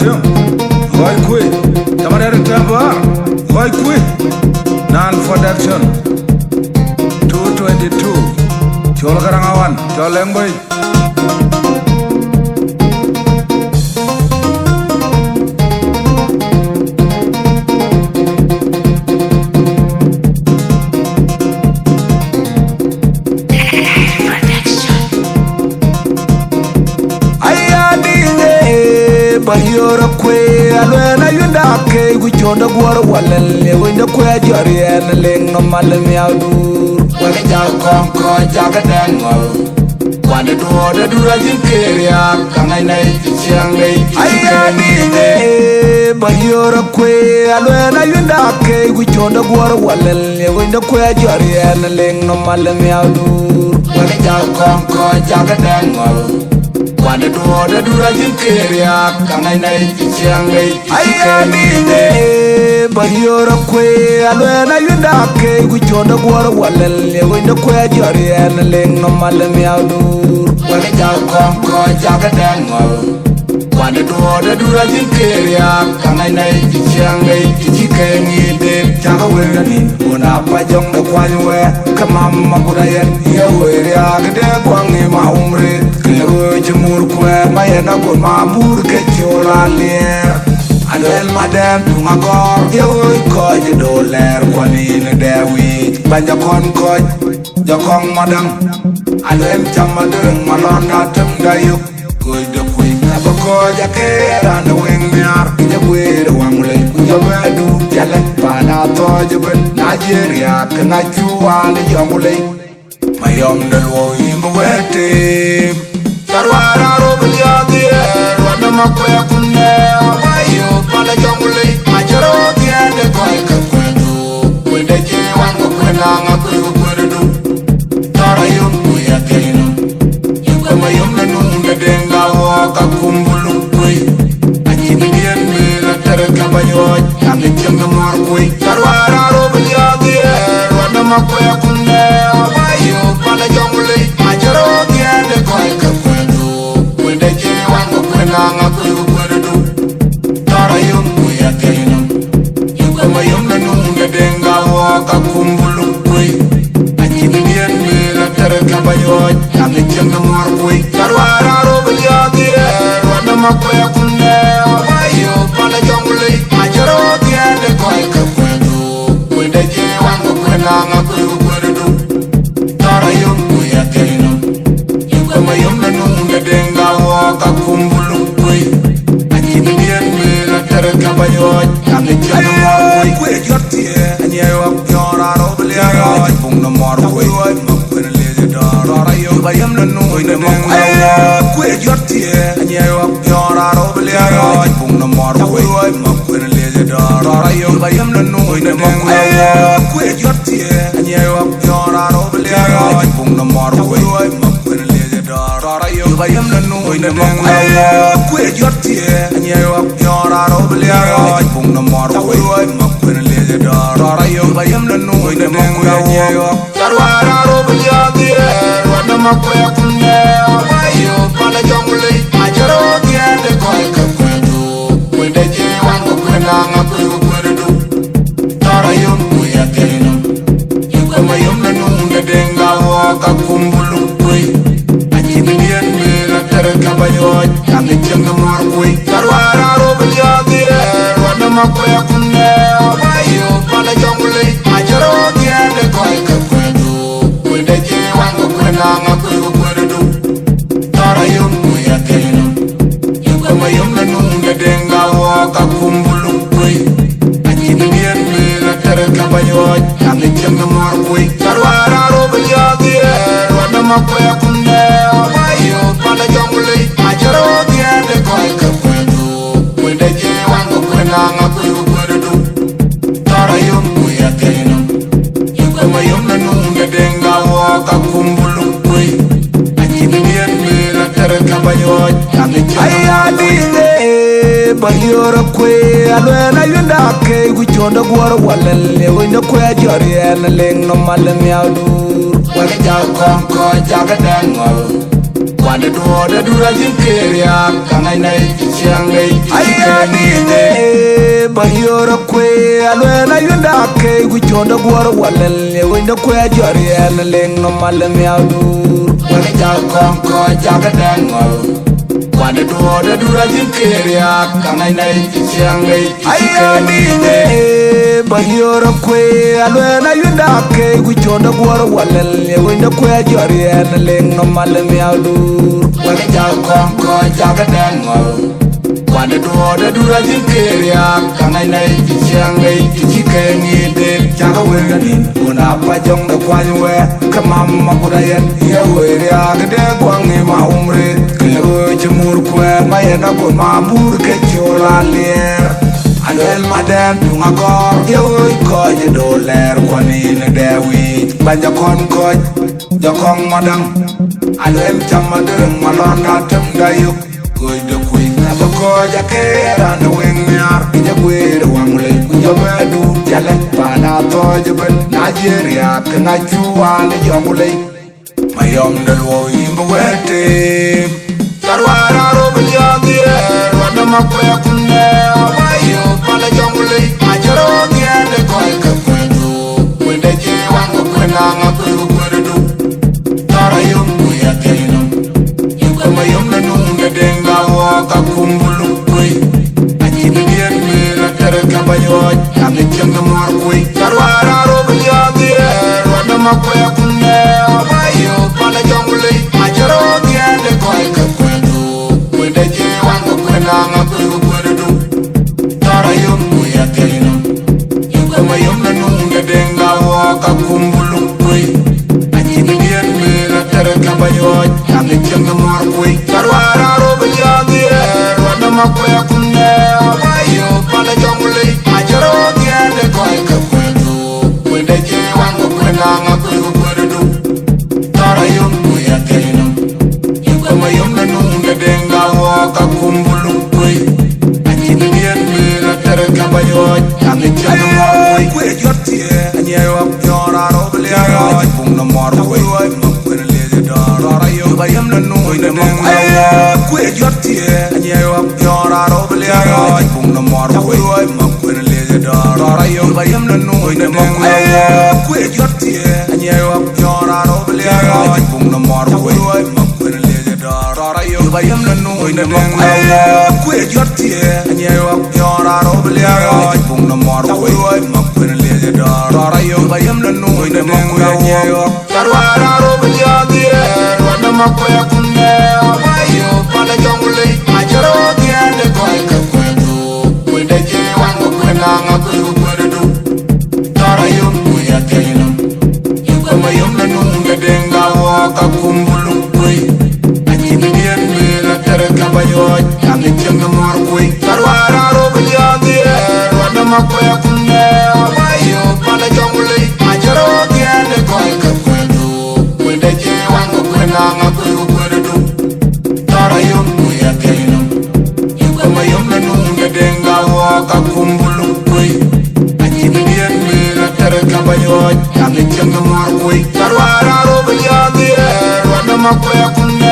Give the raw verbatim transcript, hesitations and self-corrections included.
Tiŋ, ɣɔc kuc, thaman rɛ̈ɛ̈r ë tɛ̈m bäär, ɣɔc kuc, non-production, two twenty-two, cɔl Garaŋ Awan, cɔl Lɛŋ Bɛ̈i. Aya diŋe, ba yöör akuëë, aluɛɛn ayunda ke, ku cöndä guɔ̈r walɛl, ye wënydä kuëë ajɔt riɛɛn, leŋ nɔm mal miäk duur. Wek jak kɔŋ kɔc, jak dɛn ŋɔl, kuat de duɔɔr de dur acïn ke riaak, ka ŋac nɛy cï ciɛɛŋ bei. Aya diŋe, ba yöör akuëë, aluɛɛn ayunda ke, ku cöndä guɔ̈r walɛl, ye wënydä kuëë ajɔt riɛɛn, leŋ nɔm mal miäk duur. Wek jak kɔŋ kɔc, jak dɛn ŋɔl, kuat de duɔɔr de dur acïn ke riaak, ka ŋac nɛy cï ciɛɛŋ bei. Aya diŋe, ba yöör akuëë, aluɛɛn ayunda ke, ku cöndä guɔ̈r walɛl, ye wënydä kuëë ajɔt riɛɛn, leŋ nɔm mal miäk duur. Wek jak kɔŋ kɔc, jak dɛn ŋɔl, kuat de duɔɔr de dur acïn ke riaak, ka ŋac nɛy cï ciɛɛŋ bei, cï cï ke ŋic den, cak wël nïn, wun apa jɔŋ de kuany wɛɛr, ke mam ma kut ayɛn, ye wëë riaak de kuaŋ ë ma umri, ke rööc cï mur kuɛɛr, ma yen aguɔ ma mur ke col aliɛɛr. Aluɛɛl madɛn tuŋ agɔɔr, ye wëë kɔc ë döl lɛɛr, kuan yïn ë dɛ wiic, bäny jɔ kɔn kɔc, jɔ kɔŋ madäŋ. Aluɛɛl cam madöŋ malɔn na töŋda yök, köc de kuc, abï kɔc akeer raan de weŋ nhiaar, ku jɔ guëër ë waŋ lec, ku jɔ bɛ duut jɔlë, paan athɔɔc ëbën, na jiëër riaak, ke ŋac cu wään ë yɔŋ lec. Mayɔm de luɔu yïn bï wɛ̈ɛ̈t teem. Carwar arop liath ye, ruɔn de makuɛɛr kun nɛ, awayu pan acɔŋ lei, acï rɔ̈ɔ̈k yɛn de kɔc ke kuɛɛr du. Kuënde cï wan ku kuën aŋa kuëë ku kuëër du. Tɔ̈r ayom ku ya kɛ̈i nɔm. Yï kuɛm ayom de nu de deŋ ga wɔ ka kum bulu kuëi. Acï bï diɛn meel ater ke ba yɔɔc, yak ë cieŋ de muɔɔr kuëi. Carwar arop liath ye, ruɔn de makuɛɛr kun nɛ, awayu pan acɔŋ lei, acï rɔ̈ɔ̈k yɛn de kɔc ke kuɛɛr du. Kuënde cï wan ku kuën aŋa kuëë ku kuëër du. Tɔ̈r ayom ku ya kɛ̈i nɔm. Yï kuɛm ayom de nu de deŋ ga wɔ ka kum bulu kuëi. Acï bï diɛn meel ater ke ba yɔɔc, yak ë cieŋ de muɔɔr kuëi. Carwar arop liath ye, ruɔn de makuɛɛr kun nɛ, awayu pan acɔŋ lei, acï rɔ̈ɔ̈k yɛn de kɔc ke kuɛɛr du. Kuënde cï wan ku kuën aŋa kuëë ku kuëër du. Tɔ̈r ayom ku ya kɛ̈i nɔm. Yï kuɛm ayom de nu de deŋ ga wɔ ka kum bulu kuëi. Acï bï diɛn meel ater ke ba yɔɔc, yak ë cieŋ de muɔɔr kuëi. Kuëë jɔt thiëë, anyiɛɛi wak jɔɔr arop liath yɔɔc, buŋ de muɔɔr kuëi. Kuëë liëc dɔ̈ɔ̈r, tɔ̈r ayom, ba yom de nu de deŋ ga wɔ. Kuëë jɔt thiëë, anyiɛɛi wak jɔɔr arop liath yɔɔc, buŋ de muɔɔr kuëi. Kuëë liëc dɔ̈ɔ̈r, tɔ̈r ayom, ba yom de nu de deŋ ga wɔ. Kuëë jɔt thiëë, anyiɛɛi wak jɔɔr arop liath yɔɔc, buŋ de muɔɔr kuëi. Kuëë liëc dɔ̈ɔ̈r, tɔ̈r ayom, ba yom de nu de deŋ ga wɔ. Kuëë jɔt thiëë, anyiɛɛi wak jɔɔr arop liath yɔɔc, buŋ de muɔɔr kuëi. Kuëë liëc dɔ̈ɔ̈r, tɔ̈r ayom, ba yom de nu de deŋ ga wɔ. Carwar arop liath ye, ruɔn de makuɛɛr kun nɛ, awayu pan acɔŋ lei, acï rɔ̈ɔ̈k yɛn de kɔc ke kuɛɛr du. Kuënde cï wan ku kuën aŋa kuëë ku kuëër du. Tɔ̈r ayom ku ya kɛ̈i nɔm. Yï kuɛm ayom de nu de deŋ ga wɔ ka kum bulu kuëi. Acï bï diɛn meel ater ke ba yɔɔc, yak ë cieŋ de muɔɔr kuëi. Carwar arop liath ye, ruɔn de makuɛɛr kun nɛ, awayu pan acɔŋ lei, acï rɔ̈ɔ̈k yɛn de kɔc ke kuɛɛr du. Kuënde cï wan ku kuën aŋa kuëë ku kuëër du. Tɔ̈r ayom ku ya kɛ̈i nɔm. Yï kuɛm ayom de nu de deŋ ga wɔ ka kum bulu kuëi. Acï bï diɛn meel ater ke ba yɔɔc, yak ë cieŋ de muɔɔr kuëi. Carwar arop liath ye, ruɔn de makuɛɛr kun nɛ, awayu pan acɔŋ lei, acï rɔ̈ɔ̈k yɛn de kɔc ke kuɛɛr du. Kuënde cï wan ku kuën aŋa kuëë ku kuëër du. Tɔ̈r ayom ku ya kɛ̈i nɔm. Yï kuɛm ayom de nu de deŋ ga wɔ ka kum bulu kuëi. Acï bï diɛn meel ater ke ba yɔɔc, yak ë cieŋ de muɔɔr kuëi. Aya diŋe, ba yöör akuëë, aluɛɛn ayunda ke, ku cöndä guɔ̈r walɛl, ye wënydä kuëë ajɔt riɛɛn, leŋ nɔm mal miäk duur. Wek jak kɔŋ kɔc, jak dɛn ŋɔl. Ade duɔɔt adu racin ke riaak, ka ŋac na yic ciɛɛŋ de yic. Aya niŋe, ba yöör akuëë, aluɛɛl ayunda ke, ku cɔ̈ɔ̈t aguɔ̈r walɛl, ye wëny de kuɛɛr jɔt riɛl, leŋ nɔm mal nhial duur. Wek jak kɔŋ kɔc, jak dɛŋ ŋɔl. Kuande duɔɔt adu racin ke riaak, ka ŋac na yic ciɛɛŋ de yic. Aya niŋe, ba yöör akuëë, aluɛɛl ayunda ke, ku cɔ̈ɔ̈t aguɔ̈r walɛl, ye wëny de kuɛɛr jɔt riɛl, leŋ nɔm mal nhial duur. Wek jak kɔŋ kɔc, jak dɛŋ ŋɔl. Kuande duɔɔt adu racin ke riaak, ka ŋac na yic ciɛɛŋ de yic, cï ke ŋic de, cak wël nin, ku na pa jɔŋ de kuany wɛɛr, ke mam ma ku da yɛn, ye wëë riaak de guaŋ ë ma umri, ke rööc cï mur kuɛɛr, ma yen aguɔ ma mur ke col aliɛɛr. Aluɛɛl madɛn tuŋ agɔɔr, ye wëë kɔc ë döl lɛɛr, kuan nin ë dɛ wiic, bäny jɔ kɔn kɔc, jɔ kɔŋ madäŋ. Aluɛɛl cam madäŋ malɔn na tem da yök. Kɔc de kuc, abï kɔc akeer an, wëŋ nhiaar, kë jɔ guëër waŋ lei, ku jɔ bɛ duut jalë, paan athɔɔc ëbën, na jiëër riaak, ke ŋac cu wal ë jɔŋ lei. Mayɔm de luɔu yïn bï wɛ̈ɛ̈t teem. Carwaar aa röök liääk ye, ruɔdë makuɛɛr kun nɛ, aba yöök pal ë jɔŋ lei, acï röök ye de kɔc ke kuɛɛr duuk, kuëndë cï wan ku kuën aŋa kuëër ku kuëër du. Thɔɔr ayöm ku ya thiëi nɔm. Yï kuɛm ayöm në nuŋ de deŋ, ka wɔɔk ka kum bulu kuëi. Acïn diɛt meel ater ka ba yɔɔc, yak cieŋ de muɔɔr kuëi. Carwaar aa röök liääk ye, ruɔdë makuɛɛr kun nɛ, aba yöök pal ë jɔŋ lei. Acï röök ye de kɔc ke kuɛɛr du. Kuëndë cï wan ku kuën aŋa kuëër ku kuëër du. Thɔɔr ayöm ku ya thiëi nɔm. Yï kuɛm ayöm në nuŋ de deŋ, ka wɔɔk ka kum bulu kuëi. Acïn diɛt meel ater ka ba yɔɔc, yak cieŋ de muɔɔr kuëi. Carwaar aa röök liääk ye, ruɔdë makuɛɛr kun nɛ, aba yöök pal ë jɔŋ lei. Acï röök ye de kɔc ke kuɛɛr du. Kuëndë cï wan ku kuën aŋa kuëër ku kuëër du. Thɔɔr ayöm ku ya thiëi nɔm. Yï kuɛm ayöm në nuŋ de deŋ, ka wɔɔk ka kum bulu kuëi. Acïn diɛt meel ater ka ba yɔɔc, yak cieŋ de muɔɔr kuëi. Kuëë jɔt thiëë, anyiɛɛi wak piɔ̈ɔ̈r aa röök liääk, yak buŋ në muɔɔr kuëi. Kuëë lëk dɔɔr, thɔɔr ayöm, ba yöm në nuŋ de deŋ. Kuëë jɔt thiëë, anyiɛɛi wak piɔ̈ɔ̈r aa röök liääk, yak buŋ në muɔɔr kuëi. Kuëë lëk dɔɔr, thɔɔr ayöm, ba yöm në nuŋ de deŋ. Kuëë jɔt thiëë, anyiɛɛi wak piɔ̈ɔ̈r aa röök liääk, yak buŋ në muɔɔr kuëi. Kuëë lëk dɔɔr, thɔɔr ayöm, ba yöm në nuŋ de deŋ. Kuëë jɔt thiëë, anyiɛɛi wak piɔ̈ɔ̈r aa röök liääk, yak buŋ në muɔɔr kuëi. Kuëë lëk dɔɔr, thɔɔr ayöm, ba yöm në nuŋ de deŋ. Carwaar aa röök liääk ye, ruɔdë makuɛɛr kun nɛ, aba yöök pal ë jɔŋ lei. Acï röök ye de kɔc ke kuɛɛr du. Kuëndë cï wan ku kuën aŋa kuëër ku kuëër du. Thɔɔr ayöm ku ya thiëi nɔm. Yï kuɛm ayöm në nuŋ de deŋ, ka wɔɔk ka kum bulu kuëi. Acïn diɛt meel ater ka ba yɔɔc, yak cieŋ de muɔɔr kuëi. Carwaar aa röök liääk ye, ruɔdë makuɛɛr kun nɛ, aba yöök pal ë jɔŋ lei. Acï röök ye de kɔc ke kuɛɛr du. Kuëndë cï wan ku kuën aŋa kuëër ku kuëër du. Thɔɔr ayöm ku ya thiëi nɔm. Yï kuɛm ayöm në nuŋ de deŋ, ka wɔɔk ka kum bulu kuëi. Acïn diɛt meel ater ka ba yɔɔc, yak cieŋ de muɔɔr kuëi. Carwaar aa röök liääk ye, ruɔdë makuɛɛr kun nɛ,